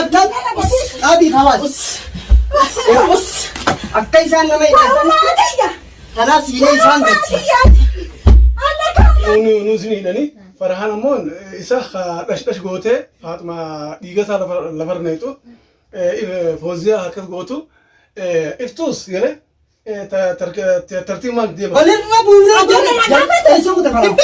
qabdan dhaabii hawaas. Akka isaan nama hidhan kanaaf siinee isaan galchi. Nuun isin hidhanii Farhaan ammoo isa dhash dhash gootee Faaxuma dhiiga isaa lafarra neexu Fooziyaa akkas gootu iftuus galee tartiibaan deema. Walirra buunee jira. Eessa kuta karaa?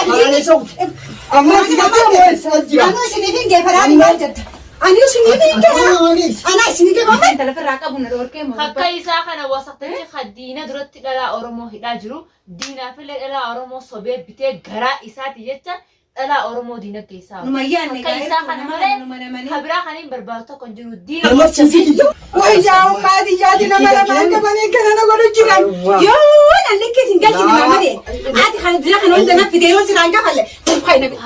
Karaan eessa kuta? Amma si gattee moo eessa jira? Anuu isiniif hin gee faraan maal jetta? Anuu isiniif hin gee. Anaa isiniif gee maal? Intala firraa qabu na dhorkee moo Akka isaa kana wasaktichi ka diina duratti dhalaa Oromoo hidhaa jiru diinaafillee dhalaa Oromoo sobee bitee garaa isaati jecha dhalaa Oromoo diina keessaa. Numa yaanne Akka gaa isaa kana nama malee numa namanii. ka biraa kan hin barbaadu tokko hin jiru diina. Gammachiisii. Wayyaa ummaati yaadi nama lamaan qabanii kana na godhu jiran. Yoo nan likkii isin galchine mamadee. Ati kana dira kana hunda na fide yoo siraan gafalle.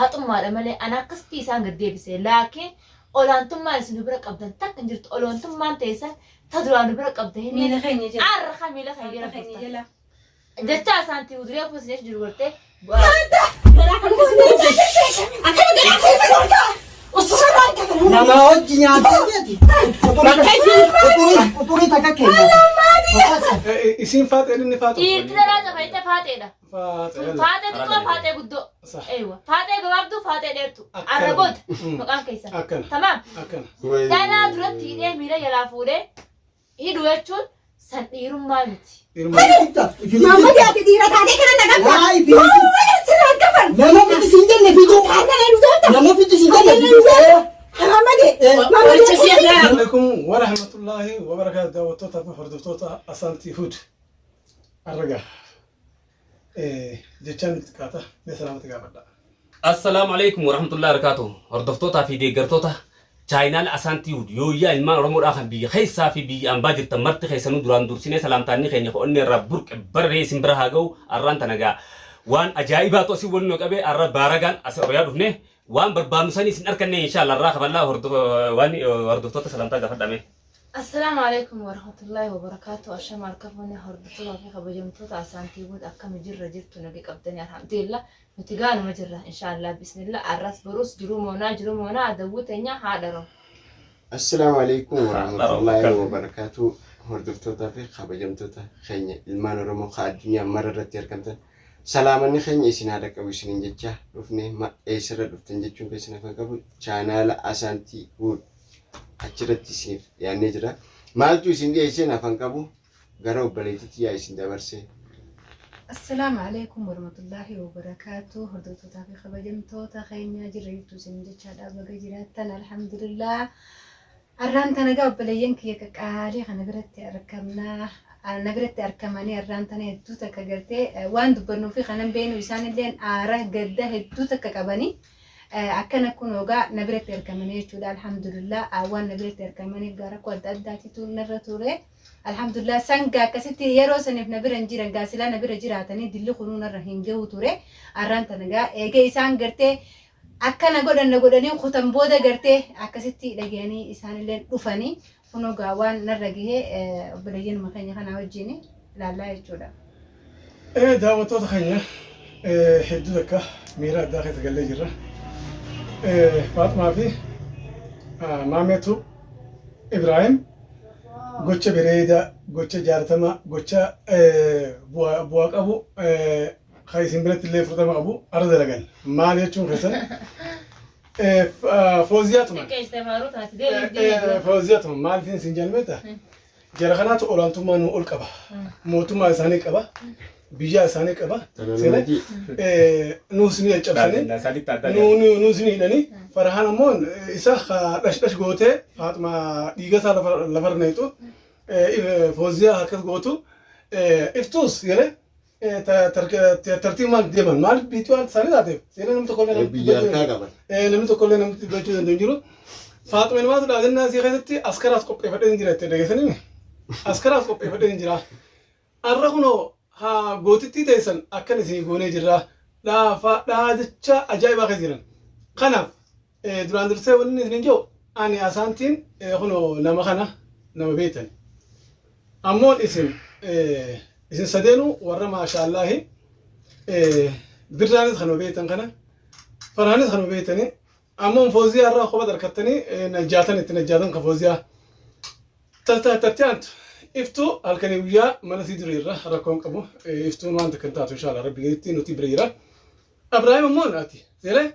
Haxummaadha malee ana akkasitti isaan gad deebise laakiin olaantummaan isin nu bira qabdan takka hin jirtu olaantummaan teessan ta duraan nu bira qabda hin Miila keenya jala. Arra ka miila keenya jala Keenya turtan. jala. Jecha isaan tiyu duree ofuus jecha jiru gartee. Akkana garaa keessa dhorkaa. Usurraan kafalu. Nama hojii nyaatee beeti. Quxurii takka keenya. Isiin faaxee inni faaxu. Dhiirti dhalaa cafayte faaxeedha. Faaxee. Faaxee xiqqoo faaxee guddoo. Sah. Eewa. Faaxee gabaabduu faaxee dheertu. Akkana. Arra booda Mm. maqaan keessan. Akkana. Tamaam. Akkana. Dhalaa duratti hidhee miila jalaa fuudhee hidhu jechuun san dhiirummaa miti. Mamadee ati dhiira taatee kana na qabda. Waay, Yoo siraan kafal. Nama fiti siin jenne fiduu. Nama fiti siin jenne fiduu. Mamadee. Mamadee. Alaikum wa rahmatullahi wa barakaatu daawwattoota fi hordoftoota Asantii Hood. Arraga. Jechaan nutti qaata. Mee salaamatti gaafadha. Assalaamu alaikum warahmatullahi wabarakatuh. Hordoftootaa fi deeggartoota chaayinaal Asaantii Hud yooyyaa ilmaan Oromoodhaa kan biyya keessaa fi biyya ambaa jirtan marti keessanuu duraan dursinee salaamtaanni keenya onnee irraa burqe barree isin bira haa ga'u arraan tana gaa waan ajaa'ibaatu asii wal nu qabe arra baaragaan as Oroyaa dhufne waan barbaannu sanii isin arkanne inshallah arraa kaballaa waan hordoftoota salaamtaa gaafadhame. Assalaamu alaikum warahmatullahi wabarakatuh. Ashama harka fuunee hordoftoota fi kabajamtoota Asaantii Hood akkami jirra jirtu nagi qabdanii alhamdulillah. Nuti gaanuma jirra inshallah bismillah arras borus jiruu moonaa jiruu moonaa adawwuu teenya haadha roo. Assalaamu alaikum warahmatullahi wabarakatuh. Hordoftootaa fi kabajamtoota keenya ilmaan Oromoo ka addunyaa mara irratti argamtan salaamanni keenya isin haa dhaqqabu isiniin jecha dhufne eessarra dhuftan jechuun keessan afaan qabu chaanaala Asaantii Huud achirratti isiniif dhiyaannee jira. Maaltu isin dhiyeesseen afaan qabu gara obboleettiitti yaa isin dabarse. Assalaamu alaikum warahmatullahi wabarakaatu. Hordoftootaa fi kabajamtoota keenya jirra jirtu isin jechaadha baga jiraattan alhamdulillah. Arraan tana gaa obboleeyyan kiyya qaqqaalii kana biratti argamna. Na biratti argamanii arraan tana hedduu takka gartee waan dubbannuu fi kanan beenu isaanilleen aara gadda hedduu takka qabanii. Akkana kun ogaa na biratti argamanii jechuudha alhamdulillah waan na biratti argamaniif gaa rakkoo adda addaatitu narra ture. Alhamdulillah sangaa akkasitti yeroo saniif na bira hin jiran gaa silaa na bira jiraatanii dilli kunuu narra hin gahu ture. Arraan tana gaa eegee isaan gartee akkana godhan na godhanii kutan booda gartee akkasitti dhagayanii isaanillee dhufanii kunoo gaa waan narra gahee obboleeyyanuma keenya kanaa wajjin ilaallaa jechuudha. Daawwattoota keenya hedduu takka miira addaa keessa gallee jirra. Faaxumaa fi Maameetu Ibraahim gocha bareedaa, gocha jaalatamaa, gocha bu'aa qabu kan isin biratti illee fudhatama qabu arra dalagan. Maal jechuun keessan Fooziyaa tuman. Xiqqeessite faaruu taate deebii. Fooziyaa tuman maaliif isin jaalmeeta? Jara kanaatu olaantummaa nu ol qaba. Mootummaa isaanii qaba. Biyya isaanii qaba. Nuus ni caccabsanii. Nuus ni hidhanii. Farhaan ammoo isa dhash dhash gootee Faaxuma dhiiga isaa lafarra neexu. Fooziyaa akkas gootu. Iftuus galee tartiibaan deeman maaliif biitti waan isaanii taateef seenaa namni tokkollee namni Biyya harkaa qaban. Namni tokkollee namni dubbachuu danda'u hin jiru. Faaxuma ilmaatu dhaadannaa isii keessatti askaraas qopheeffadhee hin jira jettee dhageessanii askaraas qopheeffadhee hin jira. Arra kunoo haa gootittii teessan akkan isinii goonee jirra. Dhaafa dhaadachaa ajaa'ibaa keessa jiran. Kanaaf duraan dursee wanni isin jiru ani asaantiin kunoo nama kana nama beektan. Ammoon isin isin sadeenuu warra maashaallahi birraanis kanuma beektan kana farhaanis kanuma beektanii. Ammoo Fooziyaa irraa kopha darkattanii najjaatan itti najjaatan ka Fooziyaa. Tatti aantu iftuu halkanii guyyaa mana sii dura irra rakkoon qabu. Iftuun waan takka hin taatu inshallah rabbi gaditti nuti bira jira. Abrahaam ammoo ati seelee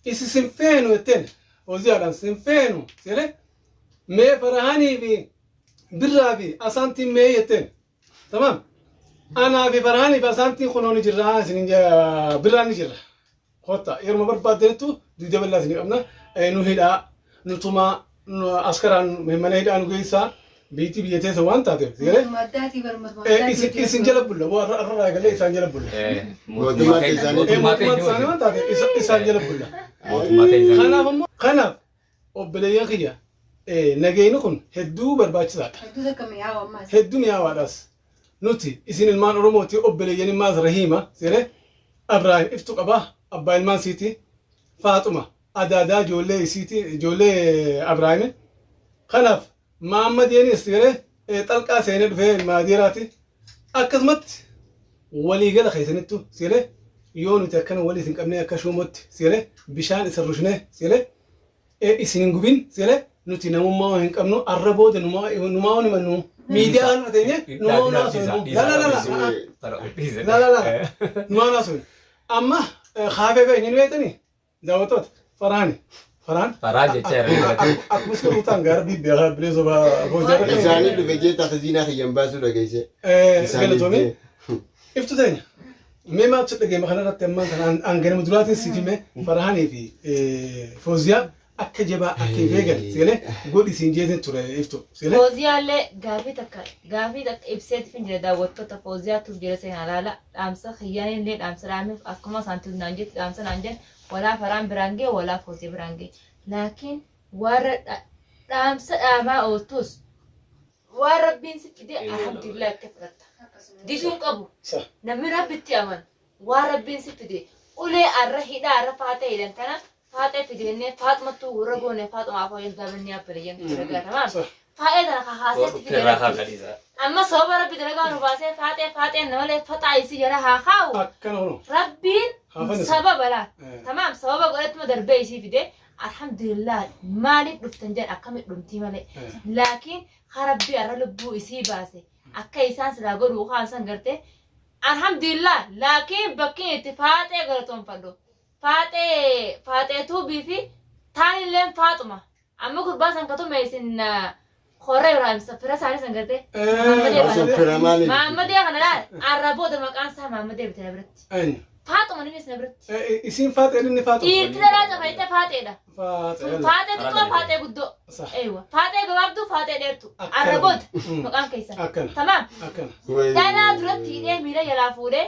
isi sin feenu jetteen Fooziyaadhaan sin feenu seelee mee Farahanii fi Birraa fi Asaantiin mee jetteen. Tamam. Anaa fi Farhaanii fi Asaantiin kunoo ni jirra isinin birraan ni jirra. Kotta yeruma barbaaddanittu dugda bal'aa isinii qabna. Nu hidhaa, nu tumaa, nu askaraan mana hidhaa nu geessaa. Biitti biyya teessa waan taateef. Sigalee? Mootummaa addaatii bar mootummaa addaatii Isin hojii isin jala bulla. Boo har'a irraa eegalee isaan jala bulla. Mootummaa Mootummaa Mootummaa keenya isaanii waan taateef isaan jala bulla. Mootummaa ta'e Kanaaf ammoo kanaaf obboleeyyan kiyya nageenyi kun hedduu barbaachisaadha. Hedduu takka mi'aawa ammaas. Hedduu mi'aawaadhaas. Nuti isin ilmaan Oromooti obboleeyyan ilmaas Rahiima seere Abraahim iftu qaba abbaa ilmaan siiti Faaxuma adaadaa ijoollee isiiti ijoollee Abraahimi. Kanaaf Maammadeenis seere xalqaa seenee dhufee ilma adeeraati. Akkasumatti waliigala keessanittu seere yoo nuti akkana walii isin qabnee akka shuumotti seere bishaan isin rushnee seere isin hin gubin seere nuti namummaa hin qabnu arra booda numaa numaa himannu miidiyaa kan teenye numaa naasofnu la la la la la la la numaa naasofnu amma kaafee ba'e ni beektanii daawwattoota Farhaani Farhaan Farhaan jechaa jira galatee. Akkuma isin ruutaan gaara bibbeekaa bineensota hojii Isaanii dhufe jee takziinaa kiyyan baasuu dhageesse. Galatoomee iftu teenya. Mee maaltu dhageema kanarratti ammaan kana an ganama duraatiin siif hime Farhaanii fi Fooziyaa akka jabaa akka hin eegan seelee godhi siin jeetiin ture iftu seelee. Fooziyaallee gaafii takka gaafii takka ibseetif hin jira daawwattoota Fooziyaatuuf jira seenaa laala dhaamsa kiyyaanillee dhaamsa dhaameef akkuma isaan naan jetti dhaamsa naan jedhan walaa Farhaan biraan ga'e walaa Fooziyaa biraan ga'e laakiin warra dhaamsa dhaamaa ooltus waan rabbiin si fide alhamdulillah itti fudhatta. Diduu hin qabu. Namni rabbitti amanu waan rabbiin si fide ulee arra hidhaa arra faaxee hidhan tana faaxee fidennee faaxumattuu warra goone faaxumaaf hojii dabalnee abbaliyyan dalagaa tamaam. Faaxee tana kakaaseetti fide Irraa rabbi. kaafadhiisa. Amma sababa rabbi dalagaa nu baasee faaxee faaxeen namalee faxaa isii jala haa kaa'u. Akkana kunoo. Rabbiin Haa fannisu. sababa laa. Tamaam Tamaam sababa godhatuma darbee isii fide alhamdulillah maaliif dhuftan jedhan akkamitti dhumtii malee. Laakiin ka rabbii arra lubbuu isii baase akka isaan silaa godhuu kaan san gartee alhamdulillah laakiin bakki itti faaxee galatoonfadhu faaxee faaxee tuubii fi taanilleen faaxuma amma gurbaa san katume isin horra Ibrahim fira isaanii san gartee Osoo fira maali? Maammadee kana laal arra booda maqaan isaa Maammadee bitee na biratti Eenyu? faaxuma namni na biratti Isiin faaxee inni faaxuma. dhiirti dhalaa cafayte faaxeedha Faaxee. faaxee xiqqoo faaxee guddoo Sah. Eewa. Faaxee gabaabduu faaxee dheertu. Akkana. Arra booda Mm. maqaan keessan. Akkana. Tamaam. Akkana. Dhalaa duratti hidhee miila jalaa fuudhee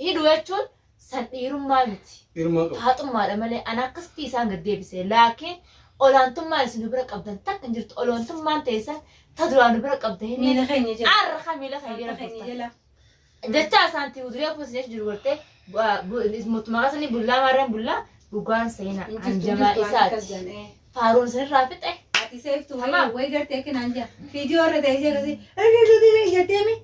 hidhu jechuun san dhiirummaa miti. Dhiirummaa qabu. Faaxummaadha malee ana akkasitti isaan gad deebise. Laakiin olaantummaan isin nu bira qabdan takka hin jirtu. Olaantummaan teessan ta duraan nu bira qabdan hin Miila keenya jala. Arra kan miila keenya jala Keenya jirtan. jala. Jecha isaan ti'u duree ofuus jecha jiru gartee mootummaa kasanii bullaa maarreen bullaa dhugaan seenaa Hin jirtu, hin hanjamaa jirtu waan akkas isaati. jedhan, eh. Faaruun isinirraa fixe. Ati seeftu Tamam. wayi gartee akka naan jaa. Viidiyoo irra teessee akkasii jettee mi?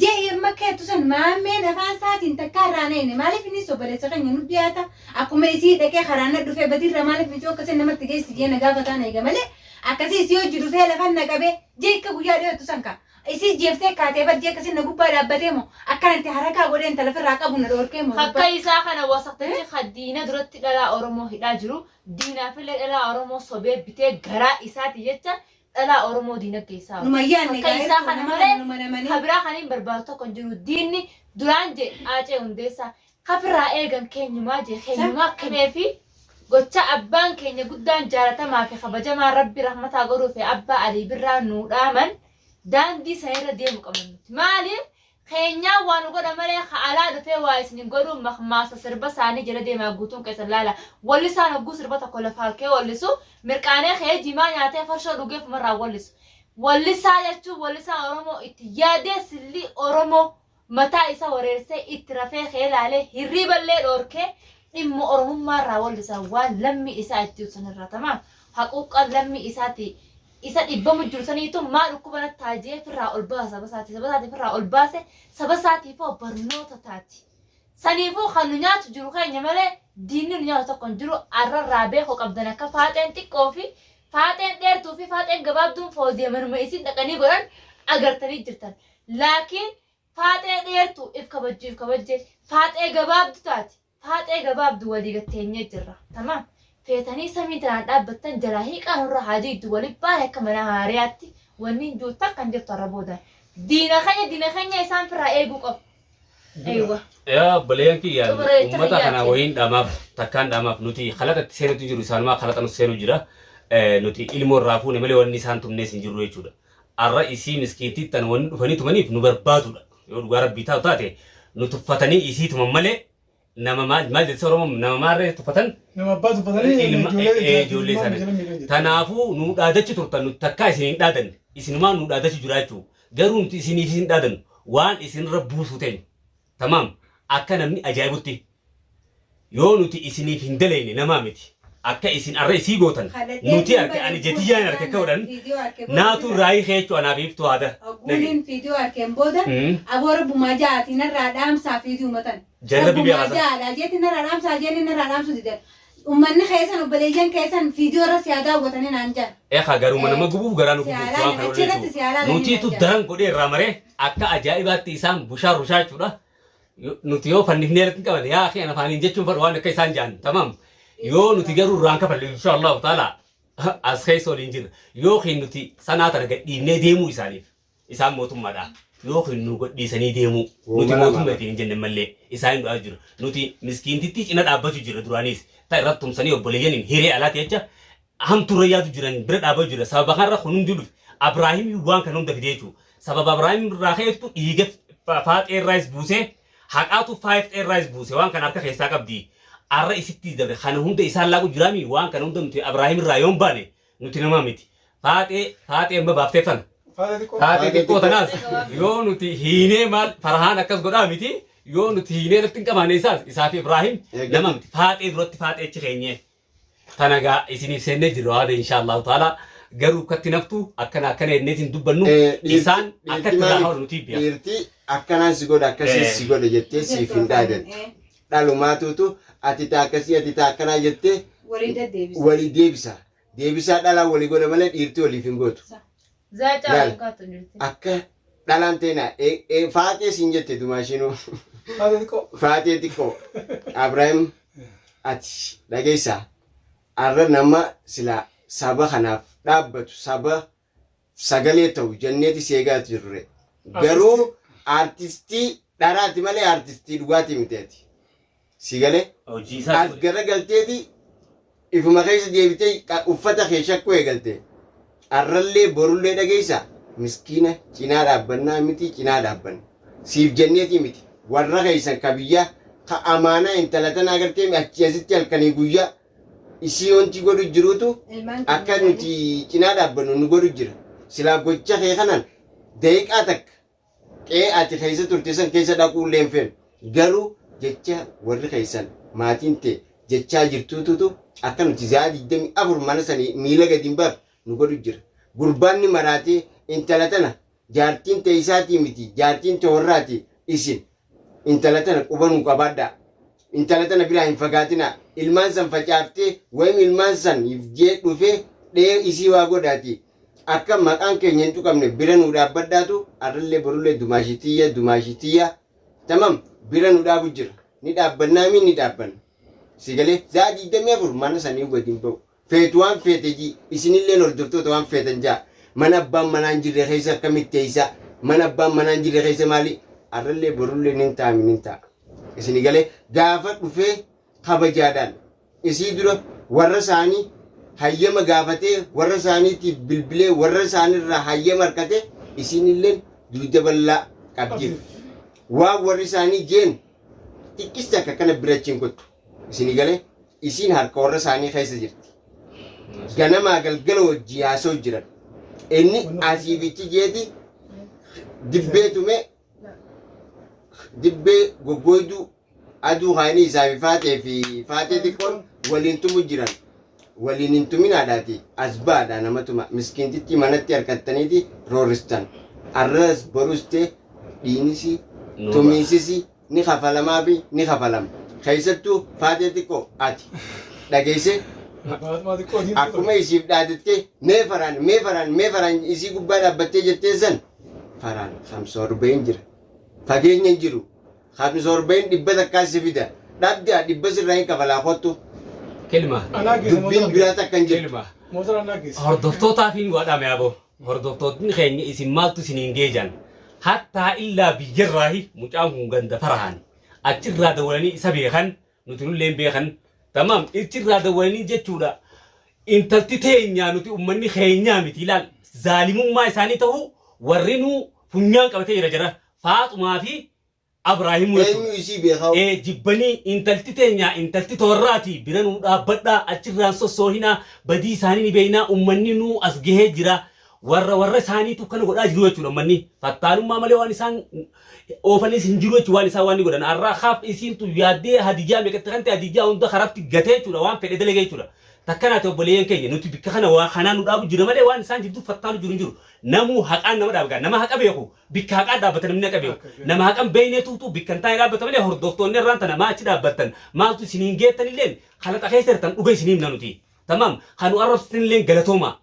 Jee amma keetu san maammeen afaan isaatiin takka irraa neene maaliif inni obboleessa keenya nu dhiyaata akkuma isii dhaqee karaan na dhufee badiirra maaliif micoo akkasii namatti geessi jee na gaafataan eega malee akkasii isii hojii dhufee lafan na qabee jee akka guyyaa dhiyaatu san ka isii jeeftee kaatee bar jee akkasii na gubbaa dhaabbatee moo akkanatti harakaa godhee intala ofirraa qabu na dhoorkee moo Akka isaa kana wasaqtichi ka diina duratti dhalaa Oromoo hidhaa jiru diinaafillee dhalaa Oromoo sobee bitee garaa isaati jecha dhalaa Oromoo diina geessaa oolu. Numa yaadne Akka isaa gaa'eetu kana nama malee numa namanii. ka biraa kan hin barbaadu tokko hin jiru. Diinni duraan jee Aacee Hundeessaa kafirraa eegan keenyumaa jee keenyumaa kennee fi gocha abbaan keenya guddaan jaalatamaa fi kabajamaa Rabbi rahmataa godhuu fi abbaa Alii Birraa nuu dhaaman daandii sanirra deemu qabna nuti. Maaliif keenyaan waa nu godha malee ka alaa dhufee waa isin hin godhuu makmaasa sirba isaanii jala deemaa guutuun keessan laala. Wallisaan hogguu sirba tokko lafa halkee wallisu mirqaanee ka'ee jimaa nyaatee farshoo dhugee ofumarraa wallisu. Wallisaa jechuun wallisaan Oromoo itti yaadee sillii Oromoo mataa isa wareersee itti rafee ka'ee laalee hirriiballee dhoorkee dhimma Oromummaa irraa wallisa waan lammii isaa itti ibsan irraa tamaam haquuqqaan lammii isaati isa dhibbamu jiru saniitu maa dhukkuba natti taajee firraa ol baasa saba isaati saba isaati firraa ol baase saba isaatiifoo barnoota taati. Saniifuu kan nu nyaatu jiru keenya malee diinni nu nyaatu tokko hin jiru. Arrarraa beekuu qabdan akka faaxeen xiqqoo fi faaxeen dheertuu fi faaxeen gabaabduun fooziya manuma isin dhaqanii godhan agartanii jirtan. Laakiin faaxee dheertuu if kabajju if kabajje faaxee gabaabdu taati. Faaxee gabaabdu walii gad teenyee jirra. Tamaam. Feetanii samii tanaan dhaabbattan jalaa hiiqaa nurra haa jiiddu wali baane akka mana haariyaatti wanniin jiru takka hin jirtu har'a boodaan. Diina keenya diina keenya isaan firraa eeguu qabu. Eeywa. Yaa obboleeyyan kiyya Xumura jecha ummata kana kiyyaati. wayiin dhaamaaf takkaan dhaamaaf nuti kalaxa itti seenutu jiru isaanumaa kalaxa nu seenu jira. Nuti ilmoo irraa fuune malee wanni isaan tumnees hin jirru jechuudha. Arra isii miskiintii tan wanni dhufanii tumaniif nu barbaadudha. Yoo dhugaa rabbii taatu taate nu tuffatanii isii tuman malee nama maal maal jettee Oromoon nama maarree tuffatan Nama abbaa tuffatanii ilma ijoollee ijoollee ilmaan isaanii. jala miidhan jechuudha. Tanaafuu nu dhaadachu turtan nuti takkaa isin hin dhaadanne isinumaan nu dhaadachu jira jechuudha. Garuu nuti isiniif hin dhaadannu waan isinirra buusuu teenya. Tamaam akka namni ajaa'ibutti yoo nuti isiniif hin daleyne namaa miti. Akka isin arra isii gootan nuti arke ani jetiyyaan arke akka godhan naatu irraa hiikee jechuudha anaaf iftuu haada. Ogguuniin fiidiyoo arkeen booda aboo rabbumaa ja'aatii narraa dhaamsaa fiidiyoo matan. Jarra bibee Rabbumaa haasa. ja'aadha jeetti narraa dhaamsaa jeenni narraa dhaamsu didan. Ummanni keessan obboleeyyan keessan fiidiyoo irra si haa daawwatanii naan jedhan. Eekaa garuma nama gubuuf garaa nu Si gubuuf haa waan laalan kana achirratti jechuudha. si haa laalan Nutiitu naan jedhan. daran godhee irraa maree akka ajaa'ibaatti isaan bushaa rushaa jechuudha. Nuti yoo fannifnee irratti hin qaban yaa akhi ana afaaniin jechuun fadhu waan akka isaan ja'an tamaam. Yoo nuti garuu irraan kafalle insha Allahu ta'ala as keessa waliin jirra. Yookiin nuti sanaa tana gadhiifnee deemuu isaaniif isaan mootummaadha. Yookiin nu gadhiisanii deemuu nuti mootummaa ittiin hin jenne mallee isaan du'aa jiru. Nuti miskiintittii cina dhaabbachuu jirra duraanis ta irratti tumsanii obboleeyyaniin hiree alaati jecha hamtuurra yaadu jiran bira dhaabaa jira. Sababa kanarra kun hundi dhufe. Abrahaam waan kana hunda fidee jechuudha. Sababa Abrahaam irraa ka'eetu dhiiga faaxee irraas buusee haqaatu faaxee irraas buuse waan kana harka keessaa qabdi. Arra isittis dabre kana hunda isaan laaqu jiraami waan kana hunda nuti Abrahaam irraa yoon baane nuti namaa miti. Faaxee faaxee amma baaftee tana. Faaxee xiqqoo. Faaxee xiqqoo tanaas yoo nuti hiinee maal farhaan akkas godhaa miti yoo nuti hiinee irratti hin qabaanne isaas isaa fi Ibraahim nama miti. Faaxee duratti faaxee achi keenyee. Tana gaa isiniif seennee jirra waada insha Allahu ta'ala garuu akkatti naftu akkana akkana jenneetiin dubbannu isaan akka itti irraa hawlu nuti biya. Dhiirti akkanaan si godha akkasii si godha jettee siif hin dhaadattu. Dhalumaatuutu ati taa akkasii ati taa akkanaa jettee Walii deddeebisa. walii deebisa. Deebisaa dhalaa walii godha malee dhiirti waliif hin gootu. Zaacaa Laal. waliin kaattu hin jirti. Akka dhalaan teenaa faaxee siin jette dumaashinuu. Faaxee xiqqoo. Faaxee xiqqoo. Abrahaam ati dhageessaa arra nama sila saba kanaaf dhaabbatu saba sagalee ta'u jenneeti si eegaa jirre. Garuu aartistii dharaati malee aartistii dhugaatii miti ati. Si galee Hojii isaa as garagalteeti ifuma keessa deebitee uffata kee shakkuu eegalte. Arrallee borullee dhageessa miskiina cinaa dhaabbannaa miti cinaa dhaabbanna. Siif jenneetii miti warra keessan ka biyyaa ka amaanaa intala tanaa agartee achi asitti halkanii guyyaa isii wanti godhu jiruutu Ilmaan akka nuti cinaa dhaabbannu nu godhu jira. Silaa gocha kee kanaan daqiiqaa takka qe'ee ati keessa turte san keessa dhaquu illee hin feenu. Garuu jecha warri keessan maatiin tee jechaa jirtuututu akka nuti za'a 24 mana sanii miila gadi hin baafne nu godhu jira. Gurbaanni maraatee intala tana jaartiin tee isaatii miti jaartiin tee warraati isin intala tana quba nuu qabaadhaa. Intala tana biraa hin fagaatinaa. Ilmaan san facaaftee wayim ilmaan san jee dhufee dhee isii waa godhaati. Akka maqaan keenya hin tuqamne bira nuu dhaabbadhaatu arrallee borullee dumaashitiyya dumaashitiyya tamam bira nu dhaabu jira. Ni dhaabbannaa mi ni dhaabbanna. Si galee za'a 24 mana sanii gadi hin ba'u. Feetu waan feete ji isinilleen hordoftoota waan feetan ja'a. Mana abbaan manaa hin jirre keessa akkamitti teessa? Mana abbaan manaa hin jirre keessa maali? Arrallee borullee nin taa'ami nin taa'a. Isini galee gaafa dhufee kabajaadhaan isii dura warra isaanii hayyama gaafatee warra isaaniitiif bilbilee warra isaaniirraa hayyama harkate isinilleen dugda bal'aa qabdiif. Waan warri isaanii jeen xiqqiste akka kana birachiin kottu. Isini galee isiin harka warra isaanii keessa jirti. Ganamaa galgala wajjii haasa'u jiran. Inni asii fichi jeeti dibbee tume dibbee goggooyduu aduu kaayanii isaa fi faaxee fi faaxee xiqqoon waliin tumu jiran. Waliin hin tuminaadhaati as baadha nama tuma miskiintittii manatti harkattaniiti roorristan. Arras borus ta'e dhiinisi tumiinsisi ni kafalamaa fi ni kafalama. Keessattuu Faaxee xiqqoo ati dhageessee Faaxumaa xiqqoo diimtuu akkuma isiif dhaadattee mee faraan mee faraan mee faraan isii gubbaa dhaabbattee jettee san faraan hamsa jira. Fageenya hin jiru. Hamsa dhibba takkaa si fida. Dhabdaa dhibba sirraa hin kafalaa kottu. Kelma. Anaa geesse Dubbiin mootora biraa takka hin jirtu. Kelma. Mootora anaa geesse. Hordoftootaaf hin godhame aboo. Hordoftootni keenya isin maaltu isiniin geejan. Hattaa illaa biyyarraahi mucaan kun ganda farahan. Achirraa dawwalanii isa beekan nuti nullee hin beekan. Tamaam achirraa dawwalanii jechuudha. Intalti teenyaa nuti uummanni keenyaa miti ilaal zaalimummaa isaanii ta'uu warri nu funyaan qabatee jira jara Faaxumaa fi Abraahimuu jechuudha. Eenyu isii beekaa? Ee jibbanii intalti teenya intalti toorraati bira nuu dhaabbadhaa achirraan sossoohinaa badii isaanii ni beeknaa uummanni nuu as gahee jira warra warra isaaniitu kana godhaa jiru jechuudha uummanni fattaalummaa malee waan isaan oofanis hin jiru jechuudha waan isaan waan ni godhan har'aa haaf isiintu yaaddee hadiyyaa meeqatti kan ta'e hadiyyaa hunda karatti gatee jechuudha waan fedhe dalagee jechuudha. Takkanaati obboleeyyan keenya nuti bikka kana waa kanaan nu dhaabu jira malee waan isaan jirtu fattaalu jiru hin jiru. Namuu haqaan nama dhaaba nama haqa beeku bikka haqaan dhaabbata namni haqa beeku nama haqan beeynetuutu bikka hin taane dhaabbata malee hordoftoonni irraan tana maa achi dhaabbattan maaltu isiniin geettan illeen kalaxa keessa jirtan dhuga isinii himna nuti. Tamaam kanu arrabsitan illeen galatooma.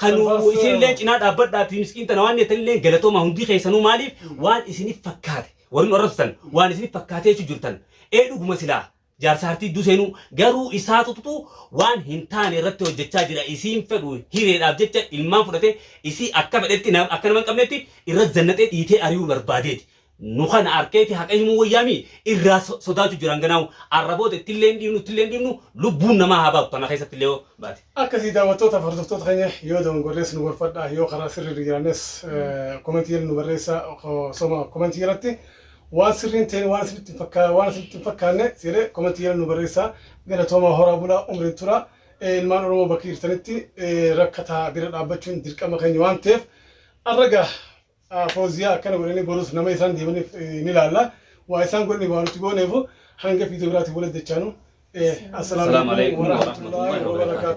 Kanu isinillee cinaa dhaabbadhaati miskiin tana waan jettan illee galatooma hundi keessanuu maaliif waan isiniif fakkaate warri nu arrabsitan waan isiniif fakkaatee jechuu jirtan ee dhuguma silaa jaarsa hartii iddoo seenuu garuu isaatutu waan hin taane irratti hojjechaa jira isiin fedhu hireedhaaf jecha ilmaan fudhate isii akka fedhetti akka nama hin qabnetti irra zannaxee dhiitee ari'uu barbaadeeti. Nu kana arkeeti haqa himuu wayyaami irraa sodaachuu jiran ganaawu arraboota ittillee hin dhiibnu ittillee hin dhiibnu lubbuun namaa haa baatu tana keessatti illee yoo baate. Akkasii daawwattoota fi hordoftoota keenya yoo dogongorrees nu gorfadhaa yoo karaa sirrii jiraannes komentii nu barreessaa soma komentii irratti waan sirriin ta'in waan isinitti waan isinitti hin fakkaanne siree komentii nu barreessaa galatooma horaa bulaa umriin tura ilmaan Oromoo bakka jirtanitti rakkataa bira dhaabbachuun dirqama keenya waan ta'eef arraga Fooziyaa akkana godhanii borus nama isaan deemaniif ni ilaalla waa isaan godhanii waa nuti gooneefu hanga viidiyoo biraatiin walitti dachaanu. Assalaamu alaikum warahmatullahi wabarakatuh.